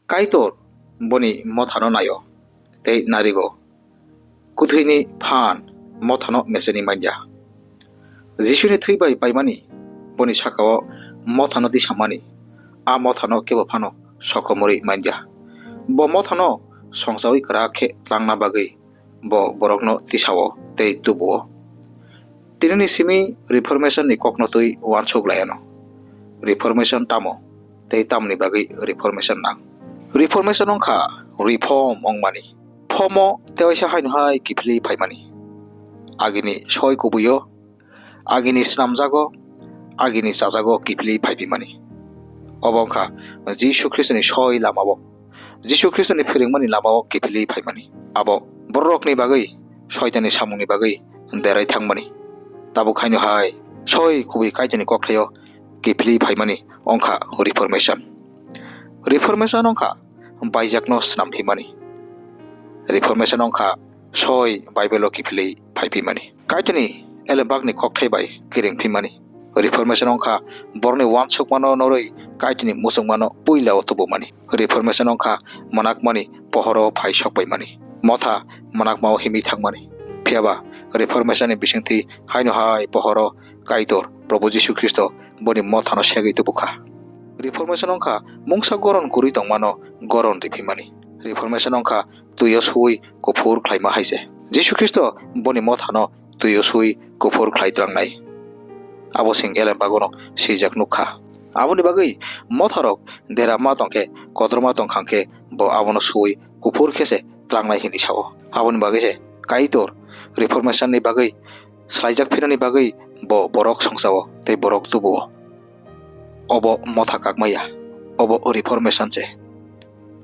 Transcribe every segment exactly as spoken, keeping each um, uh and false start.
Kaitor boni mothano naio tei narigo. Kwthwini phan mothano meseni manya. Jisuni thwi bai paimani boni sakao mothano tisamani, a mothano kebo phano sokomorwi manya. Bo mothano songchawi kwrak khe tlangna bagwi bo borokno tisao tei tubuo. Tinini simi Reformation ni kokno twi uansuk laiano. Reformation tamo tei tamoni bagwi Reformation nang? Reformation wngkha reform wngmani. Phomo tewaisa haino hai kiphilwi phaimani. Agini soi kubuio, agini snamjago, agini chajago kiphilwi phaiphimani. Obo wngkha Jisu Khristoni soi lamao, Jisu Khristoni phwrwngmani lamao kiphilwi phaimani. Abo bororokni bagwi Soitanni samungni bagwi derai thangmani. Tabuk haino hai soi kubui Kaitorni kokthaio kiphilwi phaimani wngkha Reformation. Reformation wngkha baijakno snamphimani. Reformation wngkha soi Bible-o kiphilwi phaiphimani. Kaitorni elembakni kokthai bai kiringphimani. Reformation wngkha borokni uansukmano norwi Kaitorni muchungmano puilao tubumani. Reformation wngkha mwnakmani pohoro phai sokpaimani. Motha mwnakmao himwi thangmani. Phiyaba Reformation ni bisingtwi haino hai pohoro Kaitor Probhu Jisu Khristo boni mothano segwi tubukha. Reformation wngkha mungsa goron kwrwi tongmano goron riphimani. Reformation wngkha twio suwi kuphur khlaima hai se. Jisu Khristo boni mothano twio suwi kuphur khlai tlangnai. Abo sing elembagono swijak nukha. Aboni bagwi motharok derama tongkhe, kodroma tongkhang khe bo abono suwi kuphur khe se tlangnai hinwi sao. Aboni bagwi se Kaitor Reformation ni bagwi swlaijak phinani bagwi bo borok songchao tei borok tubuo. Obo motha kakmaya, obo Reformation se.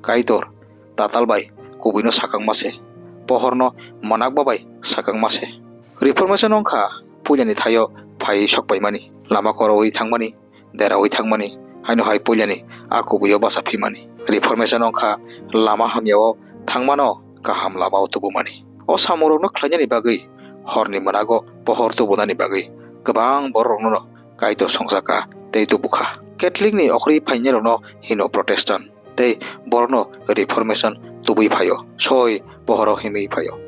Kaitor tatal bai kubuino sakangma se, pohorno mwnakma bai sakangma se. Reformation wngkha puilani thaio phaiwi sokpaimani, lama korowi thangmani, derawi thangmani, haino hai puilani a kubuio bacha phimani. Reformation wngkha lama hamyao thangmano kaham lamao tubumani. O samungrokno khlainani bagwi horni mwnago pohor tubunani bagwi kwbang bororokno Kaitor songchakha tei tubukha. Catholic ni okhorwi phainairokno hino Protestant, tei borokno Reformation tubui phaio, soi pohoro himwi phaio.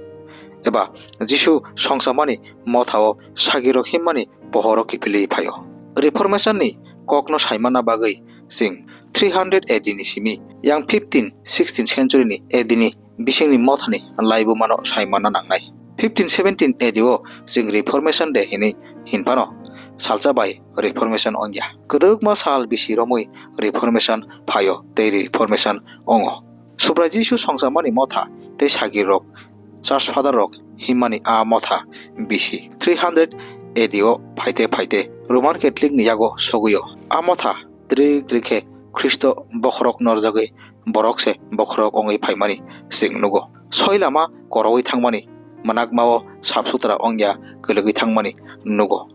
Eba Jisu songchamani mothao sagirok himmani pohoro kiphilwi phaio. Reformation ni kokno saimanna bagwi chwng three hundred A D ni simi yang fifteen sixteen century ni A D ni bisingni mothani laibumano saimanna nangnai. Fifteen seventeen A D o chwng Reformation Day hinwi hinphano salsa bai Reformation wngya. Kwdwkma sal bisi romwi Reformation phaio tei Reformation wngo. Subrai Jisu songchamani motha tei sagirok, Church Father rok himmani a motha bisi three hundred A D o phaite phaite Roman Catholic ni yago sogwio. A motha trik trik khe Khristo bokhorok norjagwi borok se bokhorok wngwi phaimani chwng nugo. Soi lama korowi thangmani, mwnakmao sap sutra wngya kwlwgwi thangmani nugo.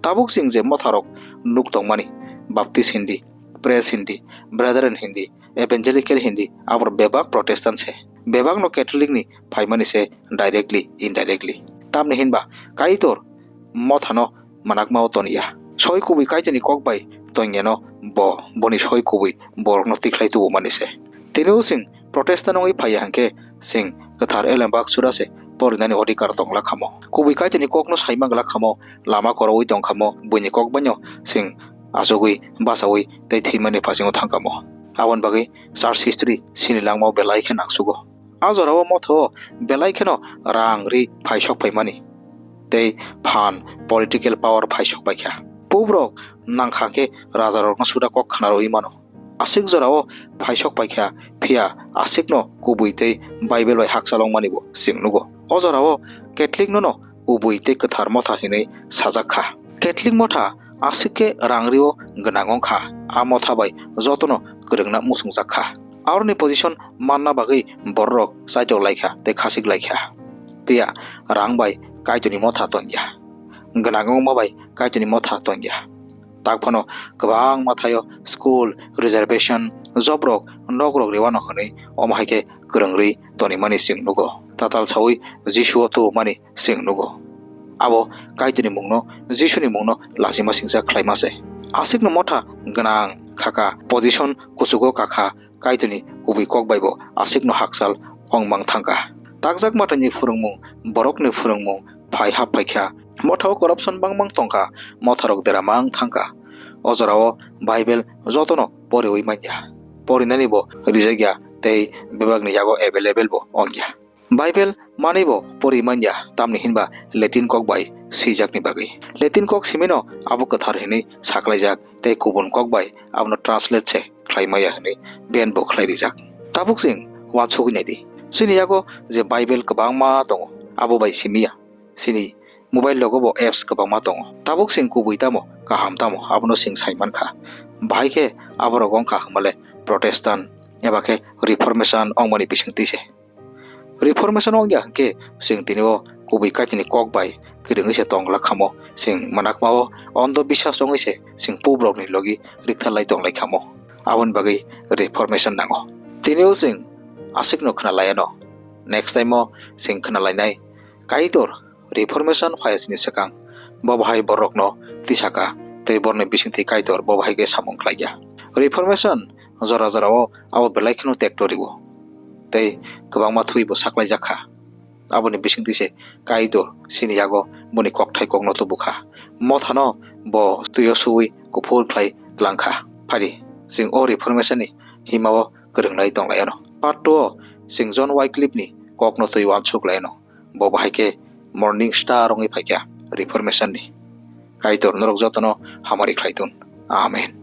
Tabuk chwng je motharok nuk tongmani, Baptist hindi, Pres hindi, Brethren hindi, Evangelical hindi, abor bebak Protestant se. Bebakno Catholic ni phaimani se directly, indirectly. Tamni hinba Kaitor mothano mwnakmao toniya. Soi kubui Kaitorni kok bai tongyano bo, boni soi kubui borokno tikhlai tubumani se. Tini o chwng Protestant wngwi phaiya hwnkhe chwng kwthar elembak sura se porinani odhikar tongla khamo. Kubui Kaitorni kokno saima glak khamo, lama korowi tong khamo, buini kok baino chwng achugwi, bachawi tei thwimani phasingo thang khamo. Aboni bagwi church history chini langmao belai khe nangsugo. A jorao motha o belai kheno rang ri phaisok phaimani tei phan, political power phaisok paikha. Pobrok nangkha khe rajarokno suda kok khna rwwi mano. Aswk jorao phaisok paikha, phiya aswkno kubui tei Bible bai hakchal wngmani bo chwng nugo. O jorao Catholic nono kubui tei kwthar motha hinwi sajak kha. Catholic motha aswk khe rang rio gwnang wng kha, a motha bai jotono kwrwngna muchungjak kha. Aroni position manna bagwi bororok chaitok lai kha tei khasik lai kha. Phiya rang bai Kaitorni motha tongya, gwnang wngma bai Kaitorni motha tongya. Tak phano kwbangma thaio school, reservation, job rok, nok rok rwano hwnwi omo hai khe kwrwng rwi tonimani chwng nugo. Tatal saui Jisuo tubumani chwng nugo. Abo Kaitorni mungno, Jisuni mungno lachima singcha khlaima se. Aswkno motha gwnang khaka, position kuchugo kakha, Kaitorni kubui kok bai bo aswkno hakchal ongmang thangkha. Takjak mathaini phwrwngmung, borokni phwrwngmung phai hap phaikha. Mothao corruption bangmang tongkha, motharok deramang thangkha. O jorao Bible jotono poriwi manya. Porinani bo rijakya tei bebakni yago available bo ongya. Bible manwi bo pori manya, tamni hinba Latin kok bai swijakni bagwi. Latin kok simino abo kwthar hinwi saklaijak tei kubun kok bai abono translate se khlai maya hinwi ban bo khlai rijak. Tabuk chwng uansugwi naidi, chini yago je Bible kwbangma tongo, abo bai simiya. Chini mobile logo bo apps kwbangma tongo. Tabuk chwng kubui tamo, kaham tamo, abono chwng sai mankha. Bahai khe aborok wngkha hwnmale Protestant eba khe Reformation wngmani bisingtwi se. Reformation wngya hwnkhe chwng tini o kubui Kaitorni kok bai kwrwngwi se tong glak khamo, chwng mwnakma o ondo biswas wngwi se chwng pubrokni logi rikthar lai tong lai khamo. Aboni bagwi Reformation nango. Tini o chwng aswkno khna lai anw. Next time o chwng khna lainai. Kaitor Reformation phaiyasini swkang bo bahai borokno tisaka tei borokni bisingtwi Kaitor bo bahai khe samung khlaikha. Reformation jora jorao abo belai kheno tekto rio tei kwbangma thwibo saklaijak kha. Aboni bisingtwi se Kaitor chini yago boni kokthai kokno tubu kha. Mothano bo twio suwi kuphur khlai tlang kha. Phaidi, chwng o Reformation ni himao kwrwngnai tong lai anw. Part two o chwng John Wycliffe ni kokno twi uansuk lai anw. Bo bahai khe morning star wngwi phaikha Reformation ni. Kaitor norok jotono hamari khlai thun. Amen.